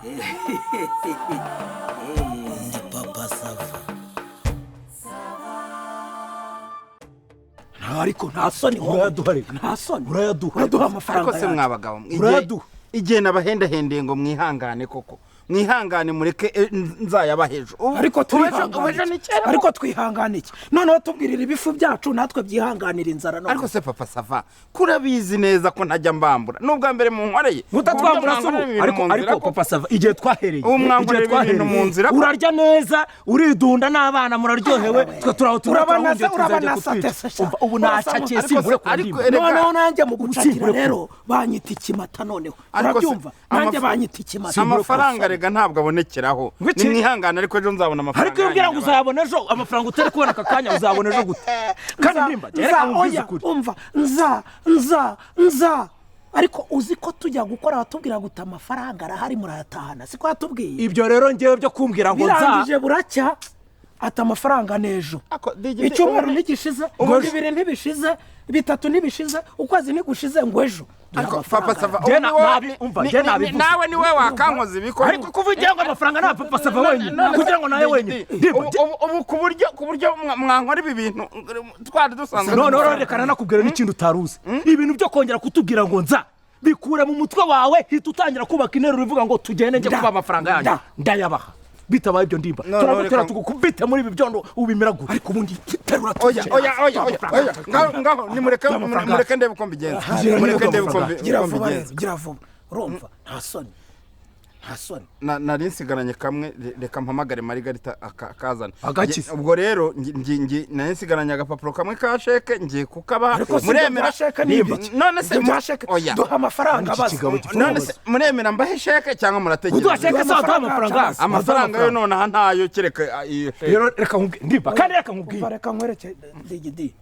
Ndi Papa Sava. Ariko nta soni wowe. Urayaduha reka. Nta soni. Urayaduha. Uraduha amafaranga Ariko se yacu. mwabagabo Urayaduha. Igihe nabahendahendeye ngo mwihangane koko, mwihangane mureke nzayabaha ejo. Ariko Ubu ejo twihangane ni iki? kera. Ariko twihangane iki? Noneho tubwirira ibifu byacu, natwe byihanganira inzara none. Ariko se Papa Sava, kurabizi neza ko ntajya mbambura, ni ubwa mbere munkoreye. Mutatwambura se ubu? Mwankorera ibintu Ariko mu nzira ariko ko- Papa Sava, igihe twahereye, Ubu mwankorera igihe ibintu mu nzira ko- urarya neza, uridunda n'abana muraryohewe, twe turaho Urabanasa, turahungiye, tuzajya urabanasa kutwica. tese sha. Umva, ubu nacakiye, Ariko simbure se- ariko kundimba. erega- Noneho nanjye mu gucakira Utsimbure. rero banyita ikimata noneho. Ariko se- Urabyumva, nanjye banyita ikimata. Amafaranga rega ntabwo abonekeraho. Ngwiki? Nimwihangane, ariko ejo nzabona amafaranga Ariko iyo umbwira ngo yanyu. uzayabona ejo, amafaranga utari kubona aka kanya uzabona ejo gute? Kandi ndimba, reka nkubwize Oya, ukuri. Umva, nza nza nza, ariko uzi ko tujya gukora batubwira guta amafaranga arahari murayatahana, siko yatubwiye? Ibyo rero ngewe byo kumbwira ngo nza Birangije buracya ati amafaranga n'ejo. Ako, Digidi, Icyumweru ntigishize, 2 ntibishize, 3 ntibishize, ukwezi ntigushize ngo ejo. Duhe Ariko amafaranga Papa Sava, yacu. Njye ubu ni wowe- umva, njye nabivuze. Nawe ni we wakankoza ibikora. Ariko kuva ugira ngo amafaranga nta Papa Sava wenyine, kugira ngo nawe wenyine. Ndimba, Ubu ku buryo mwankora ibi bintu twari dusanzwe Noneho rero reka nanakubwira n'ikindi utari uzi. Ibintu byo kongera kutubwira ngo nza, bikure mu mutwe wawe, hita utangira kubaka interuro ivuga ngo tugende njye Nda. kuba amafaranga yanyu Nda. ndayabaha. Bitabaye ibyo, ndimba, No, no, turagutera reka- tugukubite muri ibi byondo ubimiragure. Ariko ubundi terura. Oya, oya, oya, oya, oya, ngaho, ngaho nimureke, Amafaranga. mureke ndebe uko mbigenza. Gira Mureke vuba, ndebe uko Gira uko vuba rero, mbigenza. gira vuba. Urumva, nta soni, nta soni. Nari nsigaranye kamwe, reka mpamagare Marigarita akazana. Agakiza. Ubwo rero nari nsigaranye agapapuro kamwe ka sheke, ngiye kukabaha. Ariko si ibyo Muremera? bya sheke ni ibiki? None se Ibyo bya sheke, oya. duha amafaranga Iki baza. kigabo gifite None se muremera mbahe sheke cyangwa murategereza? Uduha sheke se, waduha amafaranga yacu? Amafaranga yo nonaha ntayo, kereka iyo sheke. Rero reka nkubwire, ndimba, kandi reka Umva, nkubwire. reka nkwereke, Digidi,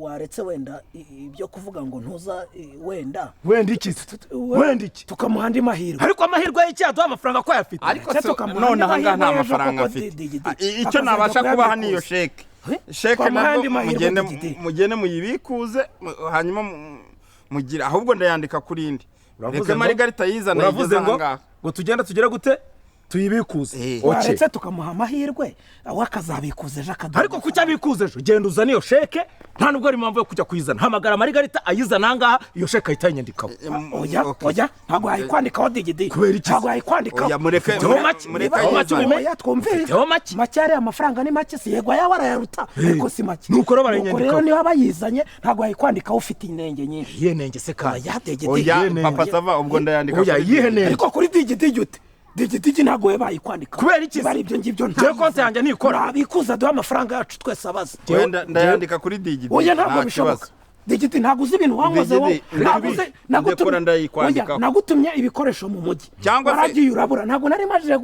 waretse wenda ibyo kuvuga ngo ntuza wenda. Wenda iki? Wenda iki? Tukamuha andi mahirwe. Ariko amahirwe y'iki? Yaduha amafaranga ko ayafite. Ariko Ndetse se tukamuha nonaha andi ngaha nta mahirwe ejo mafaranga koko afite. Digidi. Icyo Akazajya nabasha kubaha niyo kuyabikuza. sheke. Eh? Sheke Twamuha nabwo andi mahirwe, mugende Digidi. mugende muyibikuze, hanyuma mugire, ahubwo ndayandika kuri indi. Uravuze Reka ngo- Marigarita yizana Uravuze yigeze ngo ahangaha. ngo tugende tugere gute, tuyibikuze? Eh. Okay. Waretse tukamuha amahirwe, we akazabikuza ejo akaduha. Ariko kuki abikuza ejo? Genda uzane iyo sheke, nta nubwo ari impamvu yo kujya kuyizana. Hamagara Marigarita ayizana ahangaha, iyo sheke ahita ayinyandikaho. Oya. Okay. Oya, ntabwo yayikwandikaho, Digidi. Kubera iki? Ntabwo yayikwandikaho. Oya, mureke Ufiteho make? mureke Ufiteho make ayizane. ubimenye? Oya, twumve. Ufiteho make? Make ariya amafaranga ni make, si yego ayawe arayaruta, ariko si make. Nuko rero barayinyandikaho. Nuko rero niba bayizanye ntabwo yayikwandikaho, ufite inenge nyinshi. Iyihe nenge se kandi? Oya, Digidi. Oya, Iyihe Papa nenge? Sava, ubwo ndayandika Oya, kuri iyihe Digidi. nenge? Ariko kuri Digidigi ute? Digidigi ntabwo we bayikwandikaho. Kubera iki se? Niba ari ibyo ngibyo Njyewe konti yanjye ntikora. Nabikuza, duhe amafaranga yacu twese abaza. Wenda ndayandika kuri Digidi. Oya, ntabwo Nta bishoboka. kibazo. Digidi, ntabwo uzi ibintu wankoze wowe. Digidi, Ntabwo uzi. ndekura ndayikwandikaho. Oya, nagutumye ibikoresho mu mujyi, Cyangwa se- waragiye urabura. Ntabwo nari majije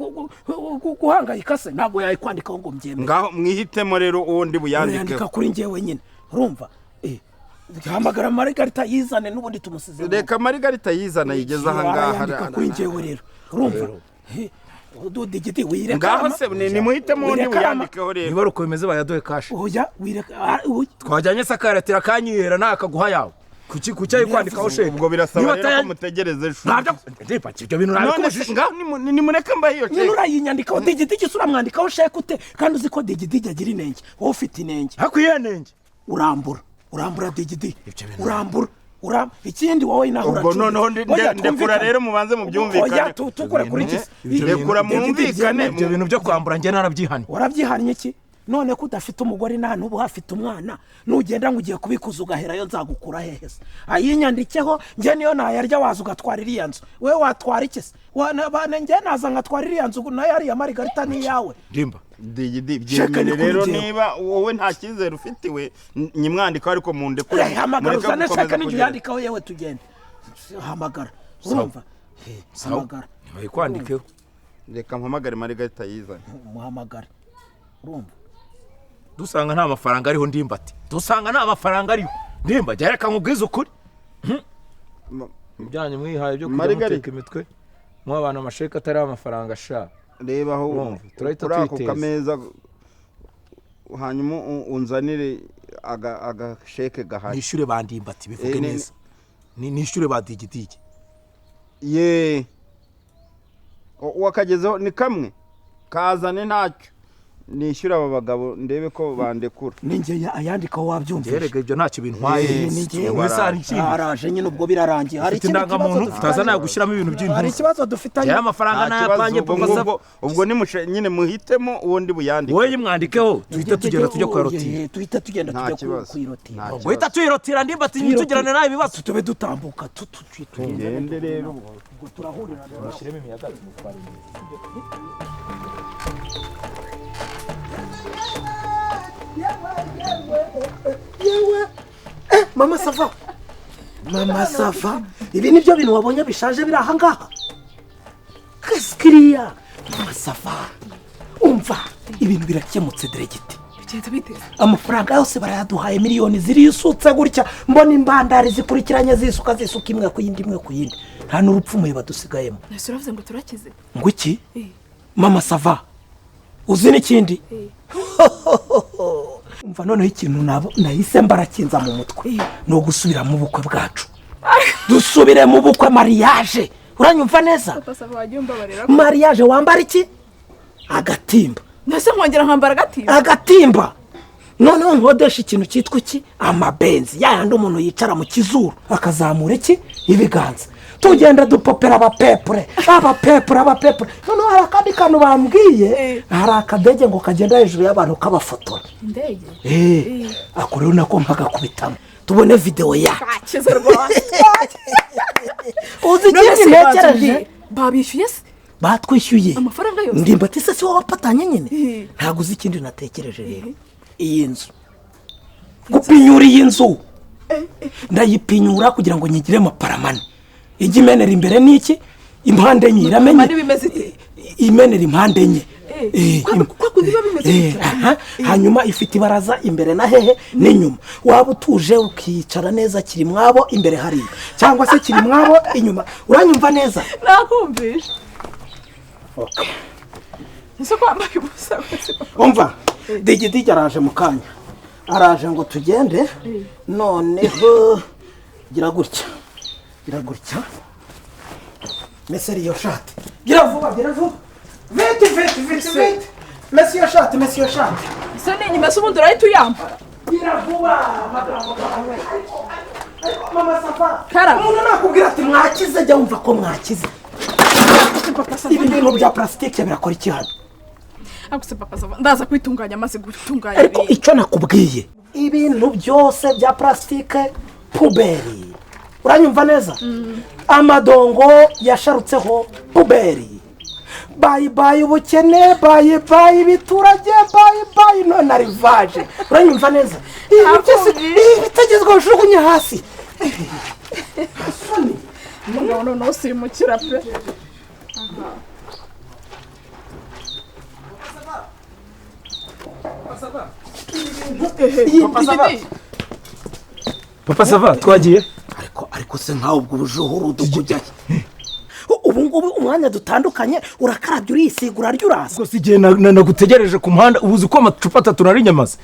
guhangayika se? Ntabwo yayikwandikaho ngo mbyemere. Ngaho mwihitemo rero uwo ndi Urayandika buyandikeho. kuri njyewe nyine. Urumva? Hamagara Marigarita yizane, n'ubundi tumusize mu- Reka Marigarita yizana yigeze ahangaha. Arayandika kuri njyewe rero, urumva? Digidi, wireka Ngaho ama- se nimuhitemo undi wireka ama- buyandikeho rero. Niba ari uko bimeze, bayaduhe cash. Oya, wireka oya. Twajyanye se akayaratira akanyihera nawe akaguha yawe? Kuki ayikwandikaho sheke? Ubwo birasaba Niba rero ataya- ko mutegereza ejo. Ntabyo, ndimba, ibyo bintu None se nabikubujije. ngaho nimureke mbahe iyo Nyine sheke. urayinyandikaho, Digidigi se uramwandikaho sheke ute kandi uzi ko Digidigi agira inenge? Wowe ufite inenge. Ariko iyihe nenge? Urambura, urambura, Digidi. Ibyo bintu- Urambura, ikindi wowe naho Ubwo uracumbitse. noneho Oya, ndekura twumvikane. rero mubanze mubyumvikane. Oya, tukure kuri iki se? Rekura Digidi, mwumvikane. byemere. Ibyo bintu byo kwambura njye narabyihannye. Warabyihannye iki? None ko udafite umugore, nta n'ubu hafite umwana, nugenda ngo ugiye kubikuza ugaherayo, nzagukura hehe se? Ayinyandikeho njye niyo nayarya, waza ugatwara iriya nzu. We watwara iki se? Njye naza nkatwara iriya nzu, nayo ariya Marigarita ni iyawe. Ndimba. Digidi, Sheke byemere ni kuri rero njyewe. niba wowe nta cyizere ufitiwe, nyimwandikaho ariko mundekure. Hamagara Mureke uzane gukomeza sheke n'inzu kugera. yandikaho, yewe tugende. Hamagara, urumva? Hamagara. Ntibayikwandikeho. Reka mpamagare Marigarita yizane. Muhamagare, urumva? Dusanga nta mafaranga ariho, ndimbati, dusanga nta mafaranga ariho. Ndimba, jya reka nkubwize ukuri. Ibyanyu mwihaye byo kujya Marigari. muteka imitwe muha abantu amasheke atariho amafaranga sha. Reba aho Urumva, turahita kuri ako tuyiteza. kameza, hanyuma unzanire agasheke gahari. Nishyure ba ndimbati, bivuge Eh, neza. Nishyure ba Digidigi. Ye. Wakagezeho ni kamwe kazane ntacyo nishyura aba bagabo ndebe ko bandekura. Ninjye ayandikaho wabyumvise. Yerega ibyo ntacyo bintwaye. Araje nyine ubwo birarangiye. Hari ikindi kibazo tutaza nayo gushyiramo ibintu by'intu. Hari ikibazo dufitanye. Ya amafaranga nayapanye papa sava. Ubwo ni nyine muhitemo uwo ndi buyandike. Wowe mwandikeho tuhita tugenda tujya kuyarotira. Tuhita tugenda tujya kuyirotira. Uhita tuyirotira ndimba ati tugirane nawe ibibazo tube dutambuka tugende rero ubwo turahurira mushyiremo imiyaga tumutware neza. Yewe mama sava, mama sava, ibi nibyo bintu wabonye bishaje biri aha ngaha. Kaskiriya mama sava, umva ibintu birakemutse diregiti. Amafaranga yose barayaduhaye miliyoni zirisutse gutya, mbona imbandari zikurikiranye zisuka zisuka imwe ku yindi imwe ku yindi, nta n'urupfumuye badusigayemo. Nese uravuze ngo turakize? Ngo iki? Mama sava, uzi n'ikindi? Umva noneho ikintu nahise mbarakinza mu mutwe ni ugusubira mu bukwe bwacu. Dusubire mu bukwe mariage. Uranyumva neza? Mariage wambara iki? Agatimba. Nese nkongera nkambara agatimba? Agatimba. Noneho nkodesha ikintu cyitwa iki? Amabenzi. Ya yandi umuntu yicara mu kizuru akazamura iki? Ibiganza. Tugenda dupopera abapepure, abapepure, abapepure. Noneho hari akandi kantu bambwiye, hari akadege ngo kagenda hejuru y'abantu kabafotora. Indege? Ako rero nako mpagakubitamo. Tubone video ya. Twakize rwose. Uzi ikindi ntekereje? Babishyuye se? Batwishyuye. Amafaranga yose. Ndimbati se si wowe wapatanye nyine? Ntabwo uzi ikindi natekereje rero. Iyi nzu. Gupinyura iyi nzu. Ndayipinyura kugira ngo nyigire amaparamane. Ijya imenera imbere n'iki impande enye iramenye imenera impande enye. Hanyuma ifite ibaraza imbere na hehe n'inyuma. Waba utuje ukicara neza kiri mwabo imbere hariya cyangwa se kiri mwabo inyuma. Uranyumva neza? Nakumvisha. Okay. Ese kwambaye ubusa? Umva digidigi araje mu kanya, araje ngo tugende. Noneho gira gutya, gira gutya, meseri iyo shati, gira vuba, gira vuba, vite vite vite vite, mesi iyo shati, mesi iyo shati. Ese ni inyuma se ubundi urahita uyambara? Gira vuba amagambo yawe. Ariko mama sava, umuntu nakubwira ati mwakize, jya wumva ko mwakize. Ibi bintu bya plastique birakora iki hano? Aguse papa sava, ndaza kwitunganya amaze gutunganya. Ariko icyo nakubwiye, ibintu byose bya plastique puberi. Uranyumva neza? Amadongo yasharutseho puberi. Bayi bayi ubukene, bayi bayi ibiturage, bayi bayi none arrivage. Uranyumva neza? Ibi bitagezweho ujugunye hasi. Soni. Mugabo noneho usimukira pe. Papa sava twagiye. Ariko se nkawe ubwo bujuhuru dukujyaye. Ubu ngubu umwanya dutandukanye urakarabya urisigura urarya uraza. Gusa igihe nagutegereje ku muhanda ubuze uko amacupa atatu nari nyamaze.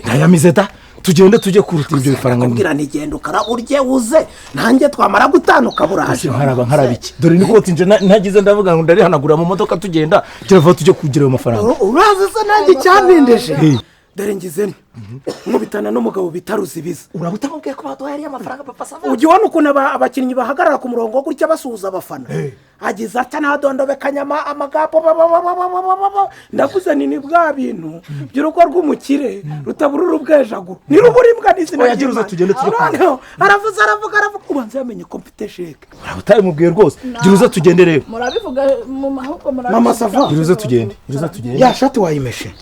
Ntayamize da, tugende tujye kuruta ibyo bifaranga. Kubwira nti genda ukara urye uze nanjye twamara gutanuka buraje. Nkaraba nkaraba iki? Dore ni koti nje ntagize ndavuga ngo ndarihanagura mu modoka tugenda kirava tujye kugira ayo mafaranga. Uraza se nanjye cyantindije. Dore ngize nti nkubitana n'umugabo bita Ruzibiza. Uraba utamubwiye ko baduhaye ariya mafaranga papa sava? Ujya ubona ukuntu abakinnyi bahagarara ku murongo gutya basuhuza abafana. Agize atya ntadondobekanya amagambo, ndavuze ni bwa bintu by'urugo rw'umukire rutabura urubwejaguru. Ni rubura imbwa n'izina ry'Imana. Aravuze aravuga aravuga ubanza yamenye ko mfite sheke. Uraba utabimubwiye rwose. Gira uze tugende rero. Murabivuga ahubwo murabivuga. Mama sava. Gira uze tugende. Gira uze tugende. Ya shati wayimeshe.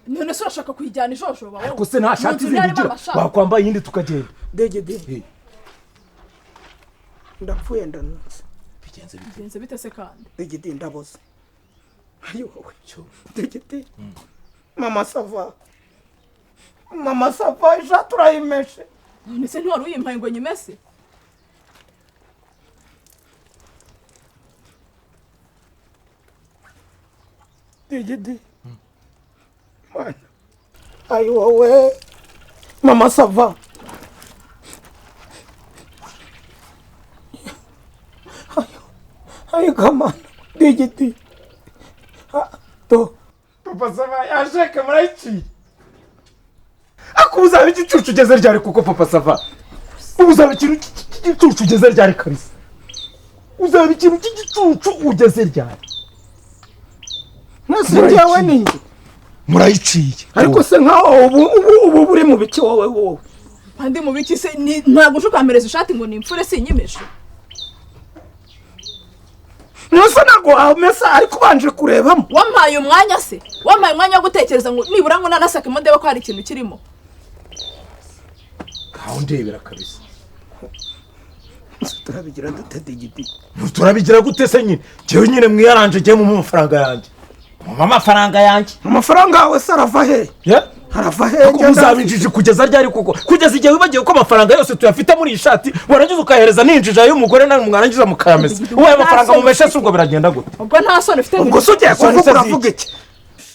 None se urashaka kuyijyana ijojoba wowe? Ariko se nta shati zindi ugira, wakwambaye iyindi tukagenda. Degede ndapfuye ndanutse. Bigenze bite se kandi? Degede ndaboze. Ayo wowe degede. Mama sava, mama sava ishati urayimeshe. None se ntiwari uyimpaye ngo nyimese? Degede Mana. Ayi wowe mama sava. Ayo ayo kamana. Digidi to Papa Sava yasheke murayiciye. Ako uzaba igicucu ugeze ryari kuko Papa Sava? Uzaba ikintu cy'igicucu ugeze ryari kabisa? Uzaba ikintu cy'igicucu ugeze ryari? Nase njyewe ni njye murayiciye. Ariko se nkaho ubu buri mu biki wowe? Andi mu biki se ntabwo ushukampereza ishati ngo nimfure sinyimeshe. Nose ntabwo wamesa ariko ubanje kurebamo. Wampaye umwanya se? Wampaye umwanya wo gutekereza ngo nibura ngo nanasakemo ndebe ko hari ikintu kirimo. Kaho ndebera kabisa. Turabigira dute Digidi? Turabigira gute se nyine? Jewe nyine mwiyaranje je mu mafaranga yanjye. Mu mafaranga yanjye. Amafaranga yawe se arava he? Harava he? Uzabinjije kugeza ryari koko? Kugeza igihe wibagiwe ko amafaranga yose tuyafite muri iyi shati warangiza ukahereza ninjija y'umugore nawe mwarangiza mukayamesa. Uwaye amafaranga mumeshe se ubwo biragenda gute? Ubwo nta soni ufite. Ubwo se ugiye kuvuga uravuga iki?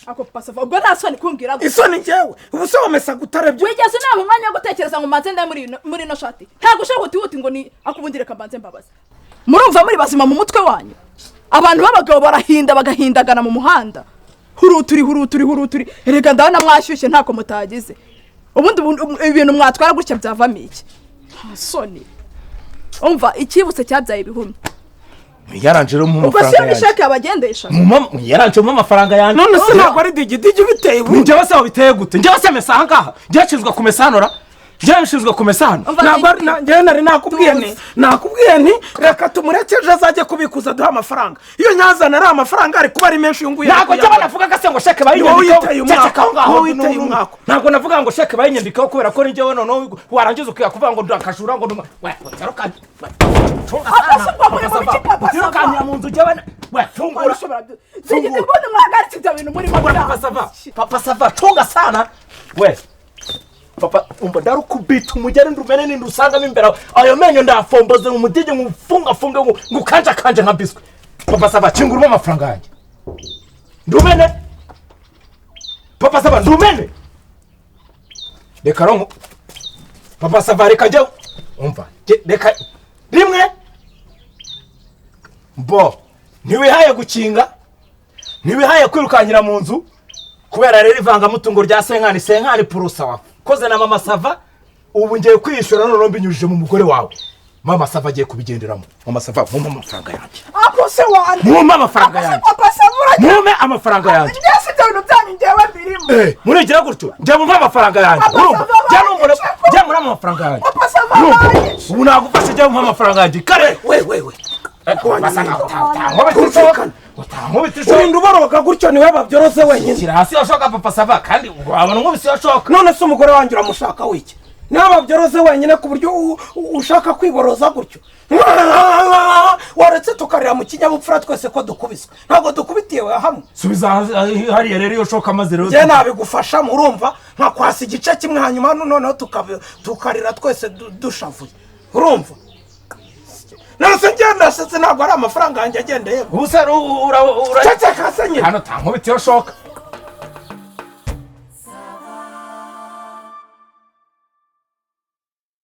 Ako Papa Sava ubwo nta soni kumbwira gute? Isoni njyewe ubu se wamesa gutarebye. Wigeze unaba umwanya wo gutekereza ngo mbanze ndaye muri ino shati? Ntabwo ushaka utihuti ngo ni akubundi reka mbanze mbabaze. Murumva muri bazima mu mutwe wanyu? Abantu b'abagabo barahinda bagahindagana mu muhanda. Huruturi huruturi huruturi erega ndabona mwashyushye ntako mutagize. Ubundi ibintu mwatwara gutya byavamo iki? Nta soni. Umva ikibutse cyabyaye ibihumbi. Yaranje mu mafaranga yanjye. Ubwo se nishaka yabagendesha. Yaranje mu mafaranga yanjye. None se ntabwo ari Digidi biteye ubu. Njyewe se wabiteye gute? Njyewe se mesa ahangaha. Njyewe kumesa hano. Njyewe nshinzwe kumesa hano. Ntabwo njyewe nari nakubwiye nti reka tumurekeje azajye kubikuza duha amafaranga. Iyo nyazana ari amafaranga ari kuba ari menshi yunguye. Ntabwo njyewe navugaga se ngo sheke bayinyandikaho. Witeye umwako. Ntabwo navuga ngo sheke bayinyandikaho kubera ko njyewe noneho warangiza ukiya kuvuga ngo ndakajura ngo utirukanira mu nzu njyewe fungura. Digidi mbona mwahagaritse ibyo bintu murimo. Papa Sava cunga sana we. Papa umva ndarukubita umugeri ndumene nindi usangamo imbere ayo menyo ndafomboze mu mudigi ngufunga funga ngukanja kanje nka biswi. Papa Sava kinguruma amafaranga yanjye. Ndumene. Papa Sava ndumene. Reka ronko. Papa Sava reka njye umva reka rimwe. Bo ntiwihaye gukinga ntiwihaye kwirukankira mu nzu kubera rero ivangamutungo rya senkani senkani purusa wawe koze na Mama Sava. Ubu ngiye kwishura none mbinyujije mu mugore wawe. Mama Sava agiye kubigenderamo. Mama Sava mumpe amafaranga yanjye. Ako se wanjye. Mumpe amafaranga yanjye. Papa Sava mumpe amafaranga yanjye. Byose ibyo bintu byanyu njyewe mbirimo. Murigira gutyo njye mumpe amafaranga yanjye. Urumva njye mumpe amafaranga yanjye. Papa Sava ubu nagufashe njye mumpe amafaranga yanjye kare. We urinda uboroga gutyo niwe babyoroze wenyine. Shyira hasi yashoka Papa Sava kandi wabona nkubise yashoka. None se umugore wanjye uramushaka wiki? Niwe babyoroze wenyine ku buryo ushaka kwiboroza gutyo. Waretse tukarira mu kinyabupfura twese ko dukubiswe. Ntabwo dukubitiye we hamwe. Subiza hariya rero iyo shoka maze rero. Njye nabigufasha murumva nkakwasa igice kimwe hanyuma noneho tukarira twese dushavuye. Urumva? Nase ngenda setse ntabwo ari amafaranga yanjye agendeye. Ubu se ura ceceka se nyine. Hano tankubitiye shoka.